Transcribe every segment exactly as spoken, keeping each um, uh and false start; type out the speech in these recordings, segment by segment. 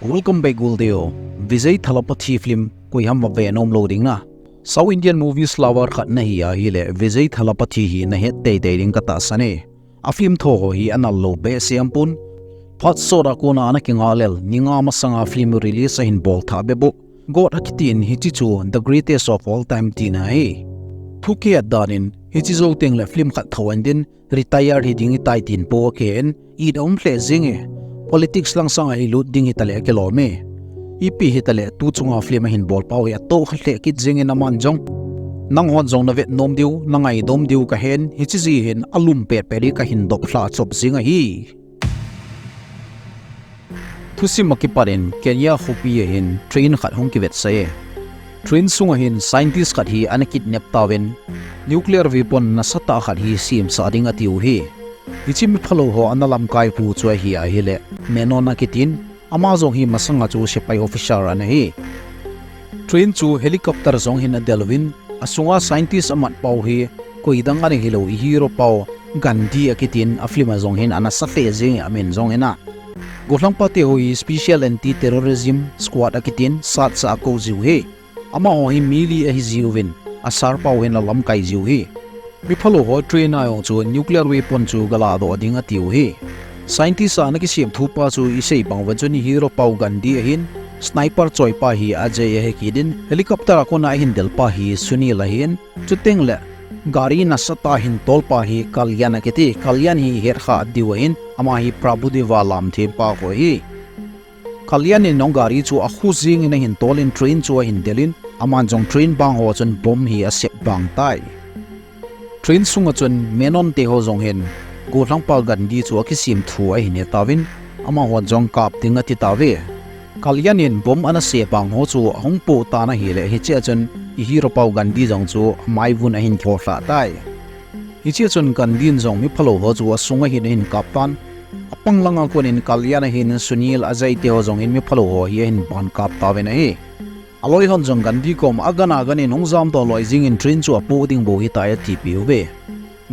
Welcome back, Guldeo. Vijay Thalapathy film koiham va ve nom lou ding na? South Indian movies lover khat nahi ahile, Vijay Thalapathy hi nahet teitei ding katahsan e. A film tho ho hi anal lou behseh aum pon. Phat sot a kona ana kingahlel, ni nga masanga film release ahin bol tha bep bou. Got akitin hiche chu the greatest of all time tina ahi. Thu kihet danin, hiche jou tengle film khat tho ahin din, retire hi ding ahitai tin po akihen, it aum lheh jenge. Politics lang sanga hi lut ding hitale akilom e. Ipi hitale tu chunga film ahin bol pau hi atoh kha lheh kit jengin aman jong. Nanghon jong navet nom diu, nangai nom diu kahen, hiche jeh hin alum petpet hi kahin dop lha chop jeng ahi. Thusim a kipat in Kenya khopi a hin train khat hung kivetsah e. Train sunga hin scientist khat hi ana kidnap tauvin, nuclear weapon nasatah khat hi semsah ding atiu hi. Hiche miphalou ho ana lamkai pu chu ahi ahile, Menon akitin, ama jong hi masanga chu sepai officer ana hi. Train chu helicopter jong hin adel uvin, asunga scientist amat pau hi, koidang ana hilou i hero pau, Gandhi akitin a film a jong hin ana sa lheh jenge amin jong hina. Gollhangpa te ho hi Special Anti-Terrorism Squad akitin sat sa akou jiu hi. Amaho hi mi li ahi jiuvin, a sir pau hin alamkai jiu hi. Miphalou ho train a jong chu nuclear weapon chu galadoh ding atiu hi. Scientist a ana kisem thupa chu isei bang uva chun i hero pau Gandhi ahin, sniper choipa hi Ajay ahi kitin, helicopter a kona ahin delpa hi Sunil ahin, chutengle gari nasatah hin tolpa hi Kalyan akiti, Kalyan hi het kha diu ahin, ama hi Prabhudeva lamthempa kho hi. Kalyan in jong gari chu akhu jengin ahin tolin train chu ahin delin, aman jong train bang ho chun bomb hi asep bang tai. Train sunga chun Menon te ho jong hin, gollhangpa Gandhi chu akisem thu ahin he tauvin, amahon jong kap ding ati tauve. Kalyan in bomb ana se bang ho chu ahung po tan ahile, hichea chun i hero pau Gandhi jong chu amaivun ahin kholhah tai. Hichea chun Gandhi in jong miphalou ho chu asunga hin ahin kap tan. Apang langa konin Kalyan ahin Sunil, Ajay te ho jong hin miphalou ho hi ahin ban kap tauvin ahi. Aloi hon jong Gandhi koma agan agan in hung jamdoh loi jengin train chu apoh ding bou hitai atipeh uve.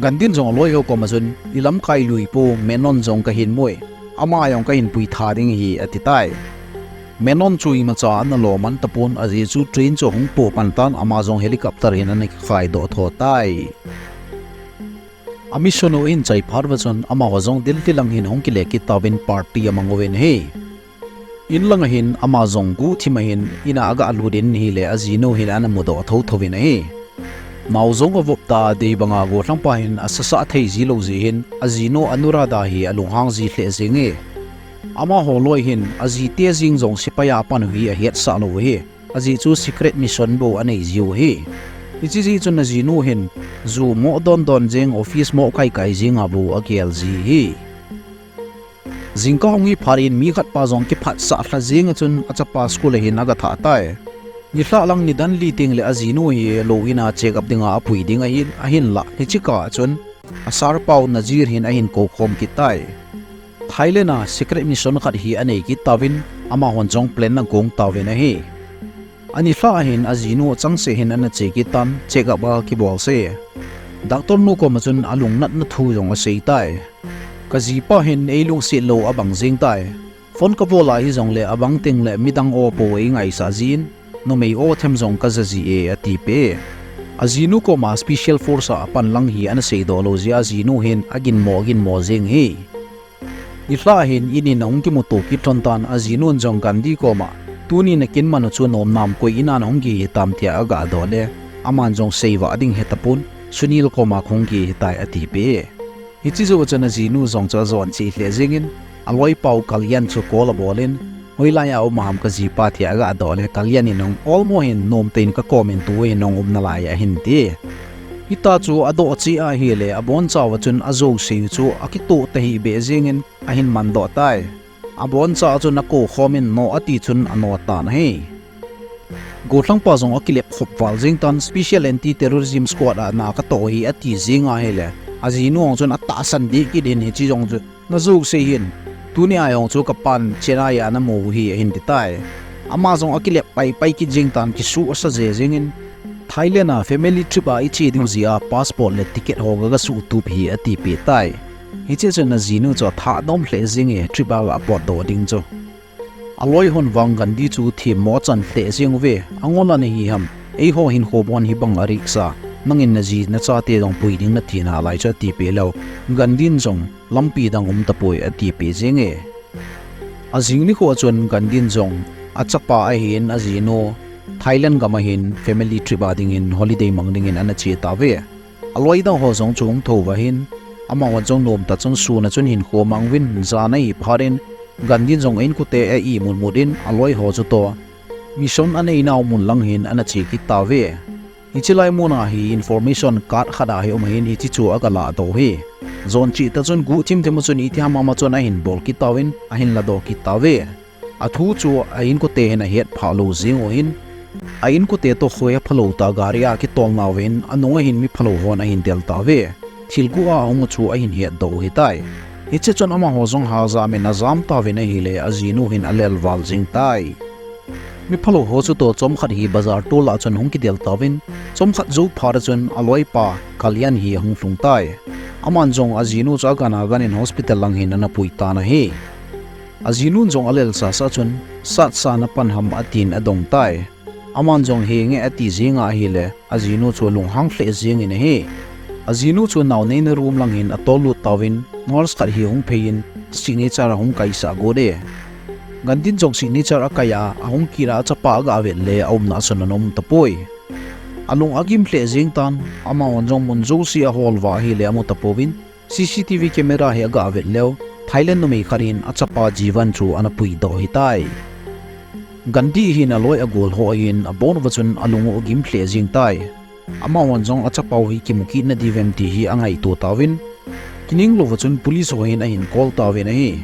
Gandhi in jong aloi ho koma chun, ilamkai lui po, Menon jong kahin mui, ama jong kahin puitha ding ahi ati tai. Menon chu imacha ana lo man tapon, ajeh chu train chu ahung poh pan tan, ama jong helicopter hin ana kikhaidoh tho tai. A mission u ahin chai phat uva chun, amaho jong Delhi lang hin ahung kile kit tauvin party amang uvin ahi. In langa hin ama jong guhthim a hin in a agalut in ahile ajinu hin ana mudoh thotho in ahi. Nao jong avop ta, dei banga gollhangpa hin asasah thei ji lou jeh hin ajinu Anuradha hi alunghang ji lheh jenge. Amaho loi hin ajite jeng jong sepai a pan u hi ahetsah lou ahi. Ajeh chu secret mission bou anei jiu ahi. Hiche jeh chun ajinu hin ju moh don don jeng, office moh kai kai jenga bou agel ji ahi. Jingkah hung hi phat in mi khat pa jong kiphatsah lha jenga chun achapa school a hin agathah tai. Nilhah lang nidan li tengle ajinu hi lou in a check up dinga apui ding ahin, ahinlah hiche kah a chun a sir pau Nazir hin ahin koukhom kit tai. Thailand a secret mission khat hi anei kit tauvin, amahon jong plan agong tauvin ahi. Anilhah a hin ajinu achangseh hin ana che kit tan, check up akibol seh. Doctor nu koma chun alungnatna thu jong asei tai. Kajipa hin eilungset lou abang jeng tai. Phone kabol a hijongle abang tengle midang aw pou eingaisah jin, numei aw them jong kaja ji e atipeh. Ajinu koma special force a apan lang hi ana seidoh lou jeh a ajinu hin aginmo aginmo jeng ahi. Nilhah a hin in in ahung kimuto kit lhon tan, ajinun jong Gandhi koma, tuni nakin man u chu nomnam koi in a nahung gei hitam tia agadoh le, aman jong seivah ding hetapon, Sunil koma kahung gei hitai atipeh. Hiche jou chun ajinu jong chu ajon cheh lheh jengin, aloipau Kalyan chu call abolin, hoilai a um ham kajipa tia agadoh le, Kalyan in jong olmo hin nomtah in kakomin tu hin nahung um nalai ahin ti. Hita chu adoh cheh ahile, abonchauva chun ajouseu chu akitoh tahih beh jengin ahin mandoh tai. Aboncha chun akoukhom in no ati chun ano tan ahi. Gollhangpa jong akilep khop val jeng tan, Special Anti-Terrorism Squad a na katoh hi ati jeng ahile, ajinu jong chun atahsan deh kit in hiche jong chu, najousei hin, tuni a jong chu kapan Chennai a namu u hi ahin ti tai. Ama jong akilep paipai kit jeng tan, kisuh asa je jengin, Thailand a family trip a iche diu jeh a passport le ticket ho gagasuh tup hi atipeh tai. Hiche chun ajinu chu athanom lheh jenge trip a gapotdoh ding chu. Aloi hon vang Gandhi chu themmo achan lheh jeng uve. Angol a nahi ham, eiho hinkho bon hibang a risk a, nangin naji nachate jong pui ding nati nalai chu atipeh leu, Gandhi in jong lampi dang um tapoi atipeh jenge. Ajing nikho a chun Gandhi in jong achapa ahin ajinu Thailand gam ahin family trip a dingin holiday mang dingin ana che tauve. Aloi dang ho jong chu hung thouva hin, amahon jong nomtah chun sun a chun hinkho mang uvin, jan ahi phat in Gandhi in jong a inkote a imut mut in aloi ho chutoh mission anei nau mun lang hin ana che kit tauve. Hiche lai mun a hi information card khat ahi um ahin hiche chu aga lahdoh u ahi. Jon chehtah chun guhthim thim a chun itiham ama chun ahin bol kit tauvin ahin ladoh kit tauve. Athu chu a inkote hin ahet phah lou jeng u ahin, a inkote toh khoi aphalou tah gari a akitol nauvin anung a hin mi phalou hon ahin del tauve. Thil guh a ahung u chu ahin hetdoh u ahitai. Hiche chun amaho jong hajam in ajam tauvin ahile ajinu hin alel val jeng tai. Mi phalou ho chutoh chomkhat hi bazar tol a chun hung kidel tauvin, chomkhat jou phat a chun aloipa Kalyan hi ahung lhung tai. Aman jong ajinu chu agan agan in hospital lang hin ana pui tan ahi. Ajinun jong alel sasa chun, satsa napan ham atin adong tai. Aman jong henge ati jeng a ahile, ajinu chu alunghang lheh jeng in ahi. Ajinu chu naoneina room lang hin atol lut tauvin, nurse khat hi ahung phei in signature ahung kaisah got e. Gandhi in jong signature akai a, ahung kit a achapa aga vet le aumna a chun ana um tapoi. Alung agim lheh jeng tan, amahon jong mun jouse ahol uva ahile amu tapouvin, C C T V camera hi aga vet leu, Thailand numei khat in achapa Jivan chu ana puidoh ahitai. Gandhi hin aloi agol ho ahin abon uva chun alung u agim lheh jeng tai. Amahon jong achapau hi kimu kit nadiuvem ti hi angaito tauvin, kining louva chun police ho hin ahin call tauvin ahi.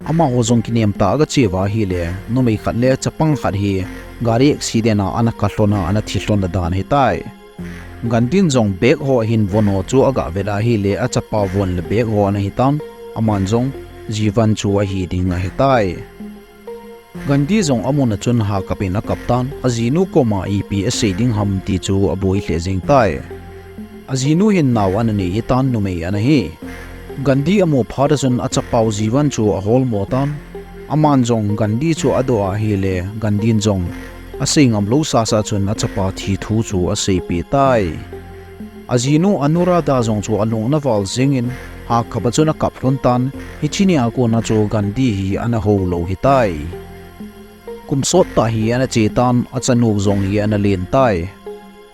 Amaho jong kinem tah a aga che uva ahile, numei khat le chapang khat hi gari accident a ana kap lhon a ana thi lhon na dan ahitai. Gandhi in jong bag ho ahin von ho chu aga vet a ahile, achapa von le bag ho ana hitan, aman jong Jivan chu ahi ding ahitai. Gandhi jong amun a chun hakap in akap tan, ajinu koma ipi asei ding ham ti chu aboi lheh jeng tai. Ajinu hin nao ana nei ahitan, numei ana hi. Gandhi amu phat a chun achapau Jivan chu aholmo tan. Aman jong Gandhi chu adoh a ahile, Gandhi in jong asei ngam lou sasa chun achapa thi thu chu aseipeh tai. Ajinu Anuradha jong chu alung ana val jeng in, hakap a chun akap lhon tan, hiche nia kon a chu Gandhi hi ana hou lou ahitai. Kum sot tah hi ana che tan, achanu jong hi ana len tai.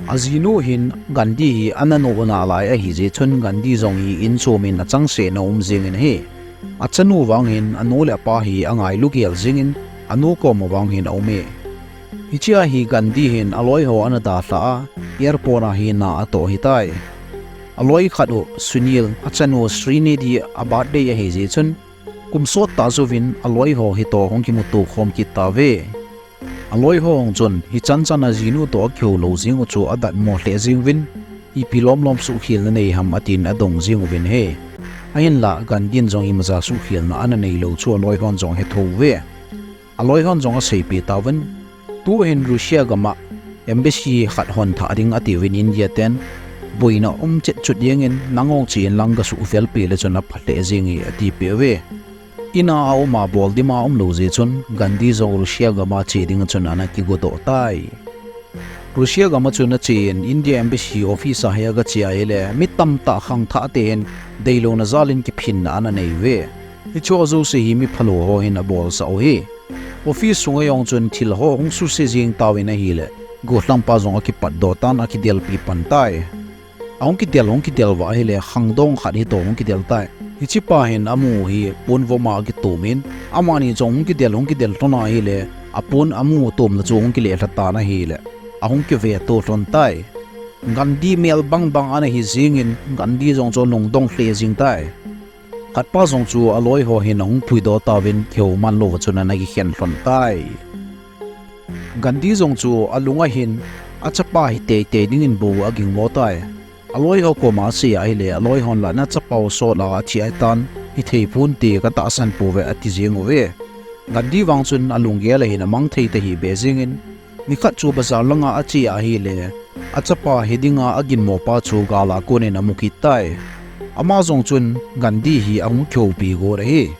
Ajinu hin Gandhi hi ana noh nalai ahijeh chun Gandhi jong hi inchom in achangseh in aum jeng in ahi. Achanu vang hin anu le apa hi angailu gel jeng in anu koma vang hin aum e. Hichea hi Gandhi hin aloi ho ana dalha a, airport a hi na atoh ahitai. Aloi khat u Sunil, achanu Srinidhi a birthday ahijeh chun, kum sot tah jouvin aloi ho hitoh hung kimuto khom kit tauve. Aloi ho hung chun hichan chan ajinu toh akihou lou jeng u chu adatmo lheh jeng uvin, ipi lomlom suhkhelna nei ham atin adong jeng uvin ahi. Ahinlah Gandhi in jong imacha suhkhelna ana neilou chu aloi hon jong ahetho uve. Aloi hon jong aseipeh tauvin, tuhin Russia gam a embassy khat hon thah ding atiuvin India ten, boina um chet chut jeng in nangho che in lang gasuh velpeh le chun apha lheh jeng e atipeh uve. In a aum a bol dima umlou jeh chun Gandhi jong Russia gam a che ding a chun ana kigodoh tai. Russia gam a chun ache in India embassy office a hi aga che a ahile, mi tamtah khangthah te hin deilouna jal in kiphinna ana nei uve. Hicheho jouse hi mi phalou ho hin abolsah u ahi. Office sunga jong chun thil ho hung suse jeng tauvin ahile, gollhangpa jong akipatdoh tan akidelpi pan tai. Ahung kidel, hung kidel uva ahile, khangdong khat hitoh hung kidel tai. Hichepa hin amu hi pon vom a akitom in, amani jong hung kidel, hung kidel lhon a ahile, apon amu tomna chu hung kile lha tan ahile, ahung kiveto lhon tai. Gandhi mel bangbang ana hi jeng in, Gandhi jong chu alungdong lheh jeng tai. Khatpa jong chu aloi ho hin ahung puidoh tauvin kihou man louva chun ana kikhen lhon tai. Gandhi jong chu alung a hin achapa hi teitei dingin bou agingmo tai. Aloi ho koma asei a ahile, aloi hon la nachapau sot a athi ahitan, hithei ponte katahsan pouve ati jeng uve. Gandhi vang chun alunggel a hin amang thei tahih beh jeng in, nikhat chu bazar langa ache a ahile, achapa hi dinga aginmopa chu gal a kon in amu kit tai. Ama jong chun Gandhi hi ahung kihoupi got ahi.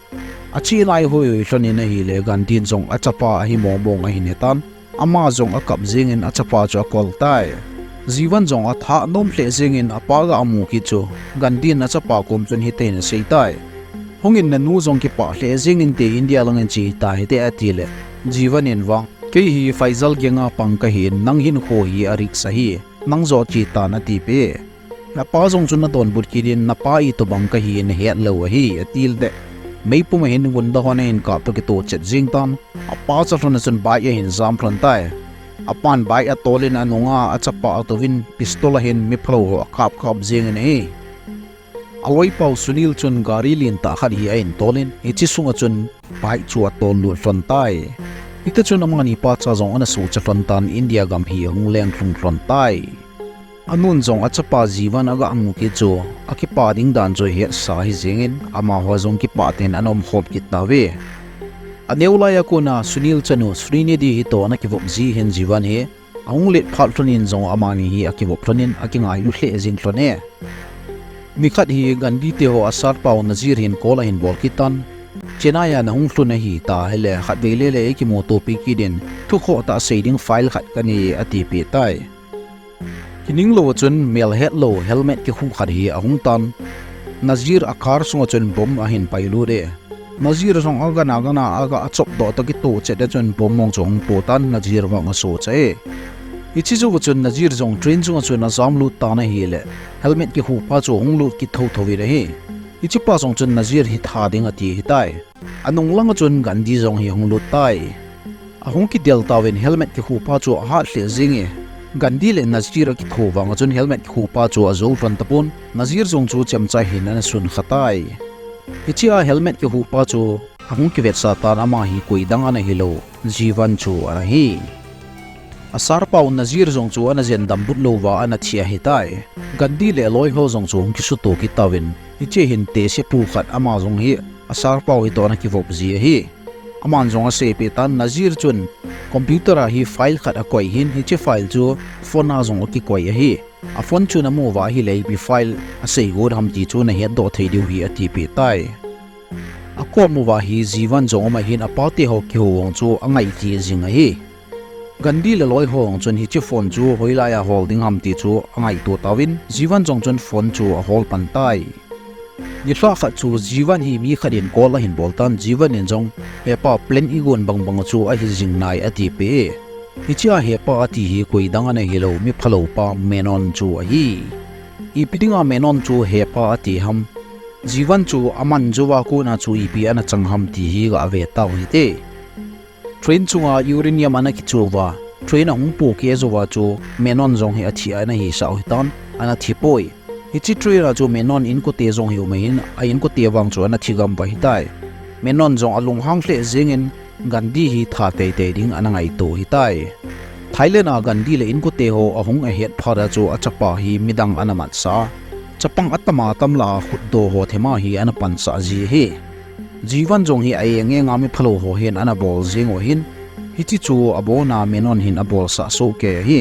Achi lai hoi hoi lhon in ahile Gandhi in jong achapa ahi mong mong ahin hetan. Ama jong akap jingin achapa chu akol tai. Jivan jong athah nom lheh jingin apa ga amu kit chu Gandhi in achapa kom chun hitin asei tai. Hungin nanu jong kipah lheh jingin te India langin che ta hite atile. Jivan in vang. Kei hi Faisal gang a pang kahin nang hinkho hi a risk ahi. Nang joh che tan ati peh. Apa jong chun adonbut kit in napa itobang kahi nahet lou ahi atil teh. Meipum ahin gunda hon ahin kap toh kitoh chet jing tan. Apa cha lhon a chun bike ahin jam lhon tai. Apan bike atol in anunga achapa atouvin pistol ahin miphalou ho akap kap jingin ahi. Aloipa u Sunil chun gari lentah khat hi ahin tol in hiche sunga chun bike chu atol lut lhon tai. Hiti chun amani pa cha jong ana suhcha lhon tan India gam hi ahung leng lhung lhon tai. Anun jong achapa Jivan aga mu kit chu, akipa ding dan chu hetsa hi jingin, amaho jong kipah tah in ana umkhom kit tauve. Aneo lai a kona Sunil chanu Srinidhi hi toh ana kivop ji hin Jivan hi, ahung let phat lhon in jong amani hi akivop lhon in akingailu lheh jing lhon e. Nikhat hi Gandhi te ho asarpa u Nazir hin call ahin bol kit tan. Chennai a nahung lhun ahita hile, khatvei lele ikimuto pi kit in, thukhoh tah sei ding file khat kanei e ati peh tai. Kining lou a chun melhet lou helmet kikhu khat hi ahung tan. Nazir a car sunga chun bomb ahin pailut e. Nazir jong agan agan a aga achop doh toh kitoh chet a chun bomb mong chu ahung po tan Nazir vang asohcha e. Hiche jou a chun Nazir jong train sunga chun ajam lut tan ahile helmet kikhu pa chu ahung lut kit thotho in ahi. Hichepa jong chun Nazir hi tha ding ati hitai. Anung langa chun Gandhi jong hi ahung lut tai. Ahung kidel tauvin helmet kikhu pa chu ahat lheh jing e. Gandhi le Nazir akitho vang a chun helmet kikhu pa chu ajou lhon tapon, Nazir jong chu chemcha hin ana sun kha tai. Hichea helmet kikhu pa chu ahung kivetsah tan ama hi koidang ana hilou, Jivan chu ana hi. Asarpa u Nazir jong chu ana jen dambut louva ana thi ahitai. Gandhi le aloi ho jong chu ahung kisuto kit tauvin, hiche hin tehse pu khat ama jong hi asarpa u hitoh ana kivop ji ahi. Aman jong aseipeh tan Nazir chun computer a hi file khat akoi hin hiche file chu phone a jong akikoi ahi. A phone chun amu uva ahile ipi file asei got ham ti chu nahet doh thei diu hi atipeh tai. Akom uva hi Jivan jong um ahin apa te ho kihou vang chu angaiti jing ahi. Gandhi le aloi ho jong chun hiche phone chu hoilai a hol ding ham ti chu angaito tauvin Jivan jong chun phone chu ahol pan tai. Nilhah khat chu Jivan hi mi khat in call ahin bol tan Jivan in jong hepa plan igon bang bang chu ahi jing nai atipeh e. Hichea hepa ati hi koidang ana hilou miphalou pa Menon chu ahi. Ipi dinga Menon chu hepa ati ham. Jivan chu aman jouva kona chu ipi ana chang ham ti hi gave tau hite. Train chunga uranium ana kichu uva, train ahung pohkeh jouva chu Menon jong hi athi ana hisah u hitan, ana thi poi. Hiche train a chu Menon inkote jong hi um ahin, a inkote vang chu ana thi gam uva hitai. Menon jong alunghang lheh jengin Gandhi hi tha teitei ding ana ngaito hitai. Thailand a Gandhi le inkote ho ahung ahet phat a chu achapa hi midang ana matsah. Chapang atam atam lah a khutdoh ho thema hi ana pansah ji ahi. Jivan jong hi a eng enga miphalou ho hin ana bol jeng u ahin, hiche chu abona Menon hin abolsah soh kei ahi.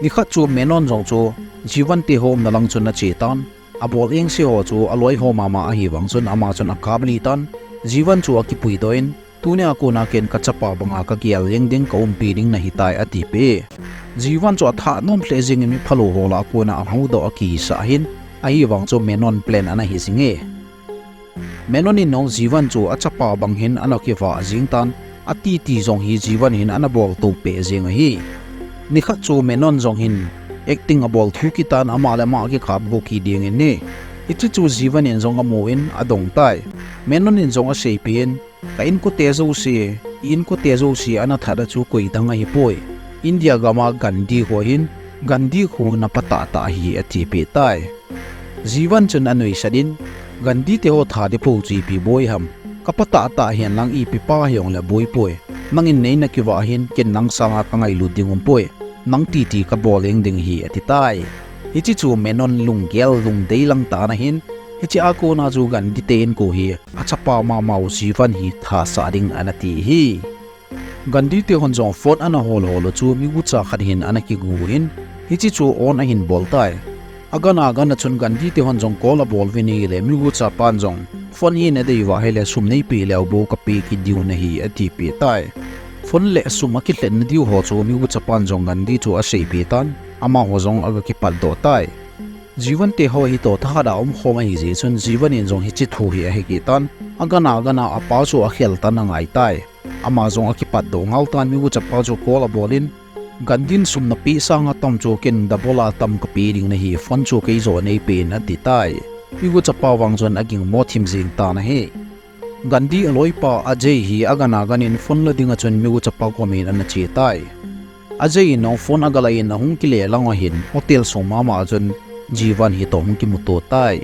Nikhat chu Menon jong chu Jivan te ho umna lang chun ache tan, abol engse ho chu aloi ho mama ahi vang chun ama chun akap lih tan, Jivan chu akipuidoh in, tunia kona ken kachapa banga kagel jeng ding kaumpi ding nahitai atipeh e. Jivan chu athah nom lheh jengin miphalou ho lah a kona ahoudoh akihisah ahin, ahivang chu Menon plan ana hi jing e. Menon in jong Jivan chu achapa bang hin ana kivah jeng tan, atiti jong hi Jivan hin ana boltou peh jeng ahi. Nikhat chu Menon jong hin acting abol thu kit tan ama le ama akikap go kit dingin ahi. Hiche chu Jivan in jong amun adong tai. Menon in jong aseipeh in, ka inkote jouse, i inkote jouse ana that a chu koidang ahipoi. India gama Gandhi ho hin, Gandhi ho napatah tah ahi atipeh tai. Jivan chun anuisat in, Gandhi te ho tha ding pou chu ipi boi ham. Kapatah tah hen lang ipi pa hijongle boipoi. Nangin nei nakivah hin, ken nang sanga kangailut ding umpoi. Nang titi kabol jeng ding ahi atitai. Hiche chu Menon lunggel lungdei lang tah ana hin, hichea kona chu Gandhi te inko hi achapa mama u Jivan hi thasah ding ana ti ahi. Gandhi te hon jong phone ana hol hol u chu migucha khat hin ana kigu in, hiche chu on ahin bol tai. Agan agan a chun Gandhi te hon jong call abol uvin ahile migucha pan jong Phone hi nadei uva ahile sum neipeh leu bou kapeh kit diu nahi atipeh tai. Phone le sum akilhen nadiu ho chu mi uchapan jong Gandhi chu aseipeh tan, amaho jong aga kipatdoh tai. Jivan te ho hi toh thahat a umkhom ahi jeh chun Jivan in jong hiche thu hi ahe kit tan, agana gana apa chu akhel tan angai tai. Ama jong akipatdoh ngal tan mi uchapan chu call abol in, Gandhi in sum napeh sanga tam chu ken double a tam kapeh ding nahi, phone chu keijoh neipeh in ati tai. Mi uchapan vang chun agingmo thim jeng tan ahi. Gandhi aloipa Ajay hi agana gan in phone la dinga chun mi uchapan koma ana che tai. Ajay in jong phone agalah in ahung kile lang ahin hotel sung mama chun Jivan hi toh hung kimuto tai.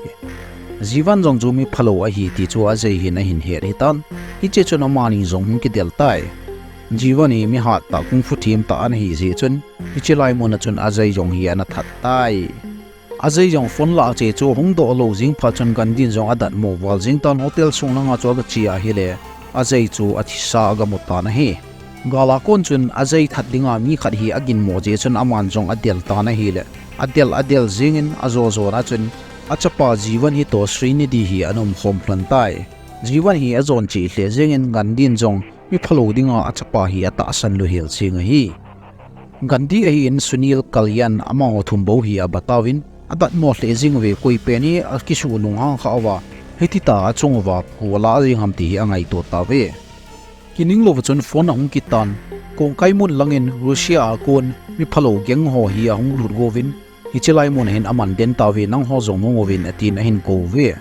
Jivan jong chu mi phalou ahi ti chu Ajay hin ahin het hitan. Hiche chun amani jong hung kidel tai. Jivan hi mi hattah kung fu themtah ana hi jeh chun hiche lai muna chun Ajay jong hi ana that tai. Ajay jong phone lah che chu hung doh lou jing phat chun Gandhi in jong adatmo val jing tan hotel sung langa chu aga che ahile Ajay chu athisa aga mu tan ahi. Gal a kon chun Ajay that dinga mi khat hi aginmo jeh chun aman jong adel tan ahile, adel adel jeng in ajo jona chun achapa Jivan hi toh Srinidhi hi ana umkhom lhon tai. Jivan hi ajon cheh lheh jeng in Gandhi in jong mi phalou dinga achapa hi atahsan lou hel jeng ahi. Gandhi ahin Sunil, Kalyan amaho thum bou hi aba tauvin, adatmo lheh jeng uve, koi pen hi akisuh lunghang kha uva, hiti tah a achung uva phu ala jeng ham ti hi angaito tauve. Kining louva chun phone ahung kit tan, Kongkai mun langin Russia a kon mi phalou gang ho hi ahung lut go uvin, hiche lai mun ahin aman den tauve, nangho jong nung uvin atin ahin kou uve.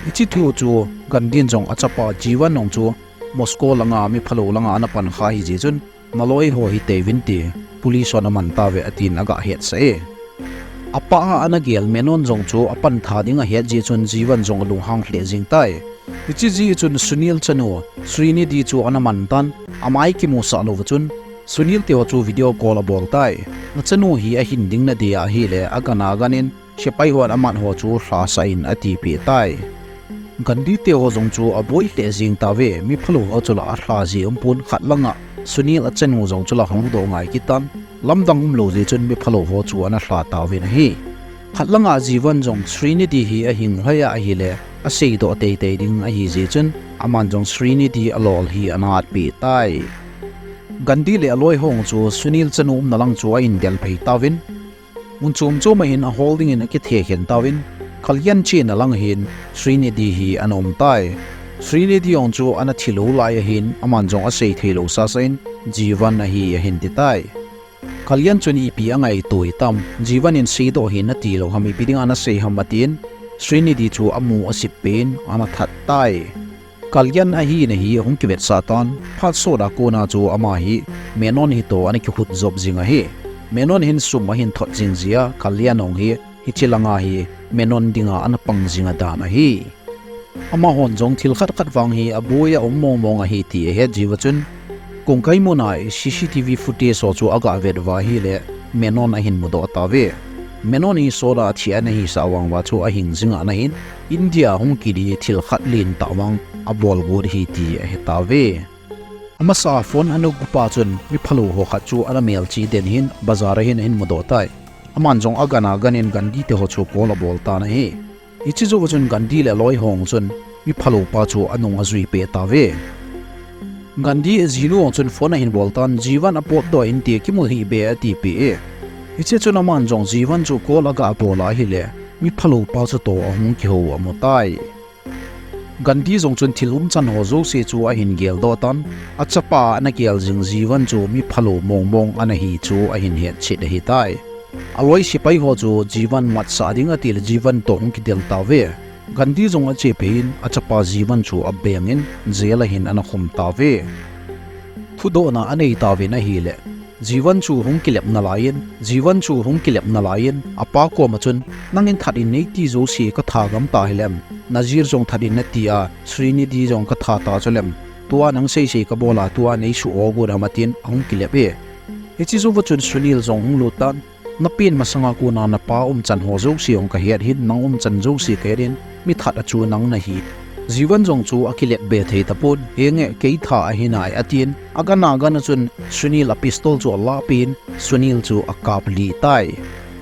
Hiche thu chu Gandhi in jong achapa Jivan jong chu Moscow langa mi phalou langa ana pan kha ahi jeh chun, naloi ho hite uvin ti, police hon aman tauve atin aga hetsah e. Apa a ana gel Menon jong chu apan tha ding ahet jeh chun Jivan jong alunghang lheh jeng tai. Hiche jeh chun Sunil chanu Srinidhi chu ana man tan, amai kimusah louva chun Sunil te ho chu video call abol tai. Nachanu hi ahin ding nadei ahile agana gan in sepai hon amat ho chu lhasah in atipeh tai. Gandhi te ho jong chu aboi lheh jeng tauve, mi phalou ho chu la alha ji umpon, khat langa Sunil achanu jong chu la hung doh ngai kit tan, lamdang umlou jeh chun mi phalou ho chu ana lha tauvin ahi. Khat langa Jivan jong Srinidhi hi ahing lhai a ahile aseidoh teitei ding ahi jeh chun aman jong Srinidhi alol hi ana atpeh tai. Gandhi le aloi ho chu Sunil chanu umna lang chu ahin del phei tauvin, mun chom chom ahin ahol dingin akithe khen tauvin, Kalyan chena lang ahin Srinidhi hi ana um tai. Srinidhi jong chu ana thilou lai ahin aman jong asei theilou sasa in Jivan ahi ahin ti tai. Kalyan chun ipi angaito hitam, Jivan in seidoh ahi natilou ham, ipi dinga nasei ham atin, Srinidhi chu amu asip peh in ana that tai. Kalyan ahina hi ahung kivetsah tan, phat sot a kona chu ama hi Menon hi toh ana kihut jop jing ahi. Menon hin sum ahin thot jing jeh a, Kalyan jong hi hiche langa hi Menon dinga ana pang jing adan ahi. Amahon jong thil khat khat vang hi aboi a um mong mong ahi ti ahet jeh uva chun, Kongkai muna C C T V footage ho chu aga vet uva ahile Menon ahin mudoh tauve. Menon hi sot a athi ana hisah vang uva chu ahing jing ana hin, India hung kit hi thil khat lentah vang abol got ahi ti ahe tauve. Amasa a phone ana gupa chun mi phalou ho khat chu ana melchih den hin bazar a hin ahin mudoh tai. Aman jong agana gan in Gandhi te ho chu call abol tan ahi. Hiche jouva chun Gandhi le aloi ho chun mi phalou pa chu anung ajui peh tauve. Gandhi jinu ho chun phone ahin bol tan, Jivan apotdoh inte, kimu hih be atipeh e. Hiche chun aman jong Jivan chu call aga bol ahile mi phalou pa chu toh ahung kihou amu tai. Gandhi jong chun thil umchan ho jouse chu ahin geldoh tan, achapa ana gel jing Jivan chu mi phalou mong mong ana hi chu ahin hetchet ahitai. Aloi sepai ho chu Jivan matsah ding atile Jivan toh hung kidel tauve. Gandhi jong ache phei in achapa Jivan chu abeng in jail a hin ana khum tauve. Thudohna anei tauvin ahile, Jivan chu hung kilep nalai in, Jivan chu hung kilep nalai in, apa koma chun, nangin that in neiti jouse katha gam ta hilem, Nazir jong that in nati a, Srinidhi jong katha ta chulem, tua nang seisei kabol a, tua neisuh o got ham atin ahung kilep e. Hiche jouva chun Sunil jong hung lut tan, napen masanga kona napa umchan ho jouse jong kahet hin, nang umchan jouse kahet in, mi that a chu nang nahi. Jivan jong chu akilep be thei tapon, henge kei that ahi nai atin, agana gana chun Sunil a pistol chu alahpeh in, Sunil chu akaplih tai.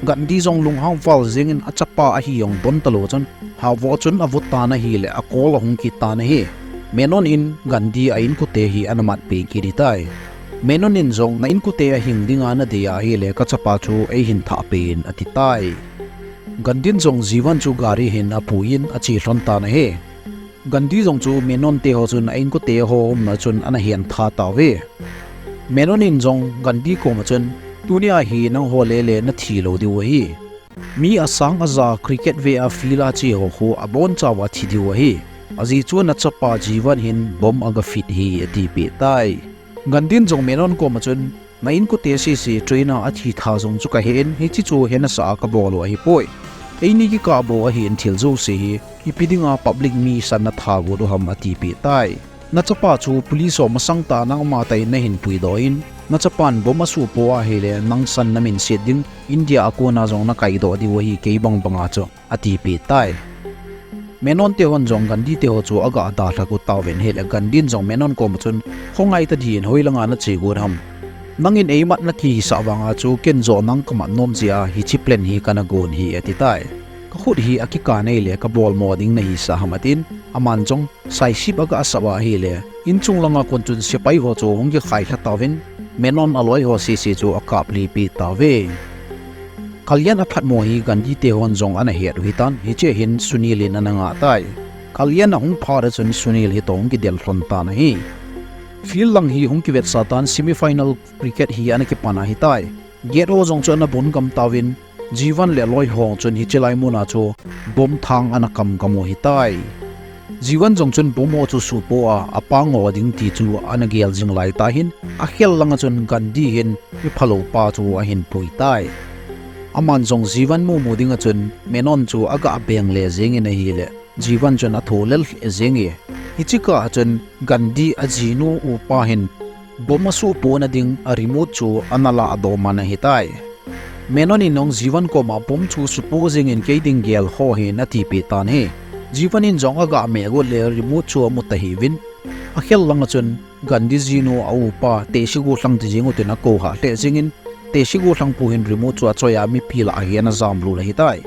Gandhi jong lunghang val jengin achapa ahi jong don talou chun, havoh chun avut tan ahile akol ahung kit tan ahi. Menon in Gandhi a inkote hi ana matpeh kit tai. Menon in jong na inkote ahing dinga nadei ahile kachapa chu eihin thahpeh in ati tai. Gandhi in jong Jivan chu gari hin apuiyin ache lhon tan ahi. Gandhi jong chu Menon te ho chun a inkote ho umna chun ana hentha tauve. Menon in jong Gandhi koma chun, tunia hi nangho lele nathi lou diu ahi. Mi asang aja cricket ve a field a che ho khu abonchauva thi diu ahi. Ajeh chu nachapa Jivan hin bomb agafit hi atipeh tai. Gandhi in jong Menon koma chun, na inkote sese train a athi tha jong chu kahen, hiche chu hena sa a kabol u ahipoi. Eini kikah bou ahin thil jouse hi, ipi dinga public mi san natha got u ham atipeh tai. Nachapa chu police ho masang tah a nangma tah in nahin puidoh in, nachapan bomb asuhpoh ahile nang san namin set ding, India a kona jong nakaidoh diu ahi kei bangbanga chu, atipeh tai. Menon te hon jong Gandhi te ho chu aga dalha got tauvin ahile Gandhi in jong Menon koma chun, khongai tadin hoilanga nache got ham. Nangin eimat nakihisah vanga chu ken joh nang kamat nom jeh a hiche plan hi kana gon hi ati tai. Kakhut hi akikan ahile kabolmo ding nahisah ham atin, aman jong saisip aga sap a ahile, inchung langa kon chun sepai ho chu hung kikhai lha tauvin, Menon aloi ho sese chu akaplipeh tauve. Kalyan aphatmo hi Gandhi te hon jong ana het u hitan, hiche hin Sunil in ana ngah tai. Kalyan ahung phat a chun Sunil hitoh hung kidel lhon tan ahi. Field lang hi hung kivetsah tan, semi final cricket hi ana kipan ahitai. Gate ho jong chu ana bun gam tauvin, Jivan le aloi ho chun hiche lai muna chu bomb thang ana kam gam u ahitai. Jivan jong chun bomb ho chu suhpoh a, apang ho ding ti chu ana gel jing laitah hin, akhel langa chun Gandhi hin miphalou pa chu ahin pui tai. Aman jong Jivan mumu dinga chun Menon chu aga beng le jengin ahile, Jivan chun atho lel lheh jenge. Hiche kah a chun Gandhi ajinu upa hin bomb asuhpohna ding a remote chu ana lahdoh man ahitai. Menon in jong Jivan koma bomb chu suhpoh jengin kei ding gel ho hih in atipeh tan ahi. Jivan in jong aga meh got le remote chu amu tahih uvin, akhel langa chun Gandhi jinu a upa tehse golhang ti jeng u tin akou hah lheh jengin, tehse golhangpu hin remote chu achoi a mipi lah a hin ajam lut ahitai.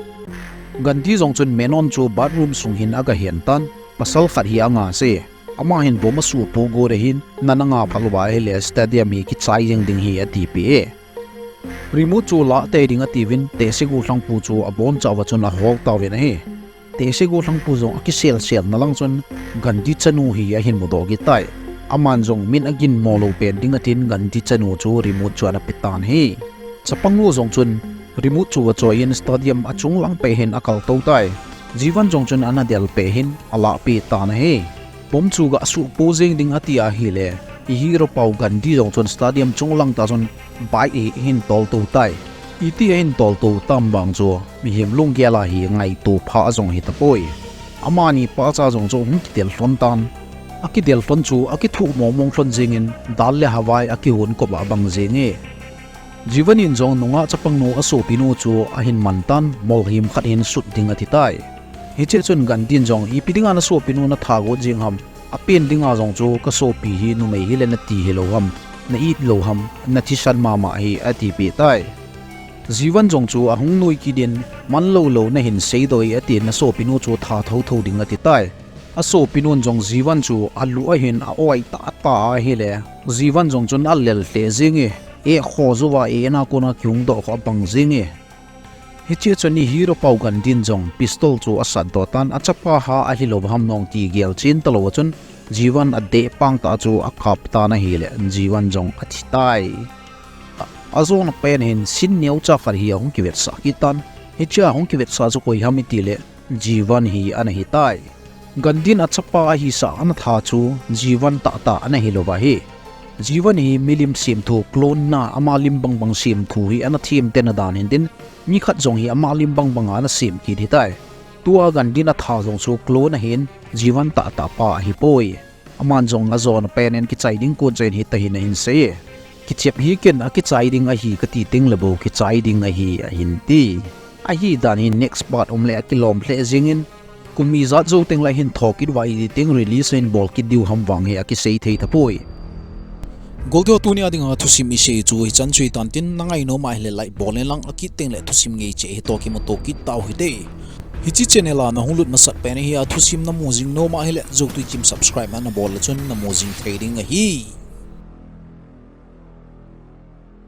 Gandhi jong chun Menon chu bathroom sung hin aga hen tan, pasal khat hi anga se. Ama hin bomb asuhpoh got ahin, na nanga phat louva ahile stadium hi kichai jeng ding ahi atipeh e. Remote chu lah tei ding atiuvin, tehse golhangpu chu abonchauva chun ahol tauvin ahi. Tehse golhangpu jong akiselsel na lang chun Gandhi chanu hi ahin mudoh kit tai. Aman jong min aginmo lou pen ding atin Gandhi chanu chu remote chu ana pe tan ahi. Chapangnu jong chun remote chu achoi in stadium achung lang peh hin akal tou tai. Jivan jong chun ana del peh hin alahpeh tan ahi. Bomb chu gasuhpoh jeng ding ati ahile, i hero pau Gandhi jong chun stadium chung lang tah chun bike hi ahin toltou tai. Iti ahin toltou tam vang chu mihem lunggel a hi ngaito pha jong hitapoi. Amani pacha jong chu hung kidel lhon tan. Akidel lhon chu akithuh mongmong lhon jengin dal le havai akihon kop a abang jenge. Jivan in jong nungah chapangnu asopinu chu ahin man tan, molhim khat hin sut ding ati tai. Hiche chun Gandhi in jong, ipi dinga nasopinu natha got jeng ham, apen dinga jong chu kasopi hi numei hile nati hilou ham, na-it lou ham, nathisan mama hi atipeh tai. Jivan jong chu ahung noi kit in, man lou lou nahin seidoh e atin, nasopinu chu that thotho ding ati tai. Asopinun jong Jivan chu alu ahin a-oi tahtah ahile, Jivan jong chun alel lheh jenge, eh kho jouva eh na kona kihung doh kho abang jenge. Hiche chun i hero pau Gandhi in jong pistol chu asatdoh tan, achapa ha ahilou ham nong ti gelchen talou a chun Jivan adeh pang tah chu akap tan ahile, Jivan jong athi tai. Ajona pen hin scene neocha khat hi ahung kivetsah kit tan. Hiche ahung kivetsah chu koi ham itile, Jivan hi ana hitai. Gandhi in achapa ahisah ana that chu Jivan tahtah ana hilouva ahi. Jivan hi milim semthu, clone na, ama lim bangbang semthu hi ana themtena dan hintin, mi khat jong hi ama lim bangbanga ana sem kit hitai. Tua Gandhi in athat jong chu clone ahin, Jivan tahtah pa ahipoi. Aman jong ajona pen in kichai ding kon chai in hitahin ahin sei e. Kichep hi ken akichai ding ahi kati tengle bou kichai ding ahi ahin ti. Ahidan hi next part um le akilom lheh jengin, kum ijat jou tengle ahin thokit uva iti teng release ahin bol kit diu ham vang hi akisei thei tapoi. Goldi ho, tunia dinga thusim isei chu hichan chu hitan tin, nangai nom ahile like bol in lang, akit tengle thusim ngei cheh hitoh kimuto kit tau hite. Hiche channel a nahung lut masat pen ahia, thusim namu jing nom ahile, Joutui Team subscribe a nabol le chun namu jing thei ding ahi.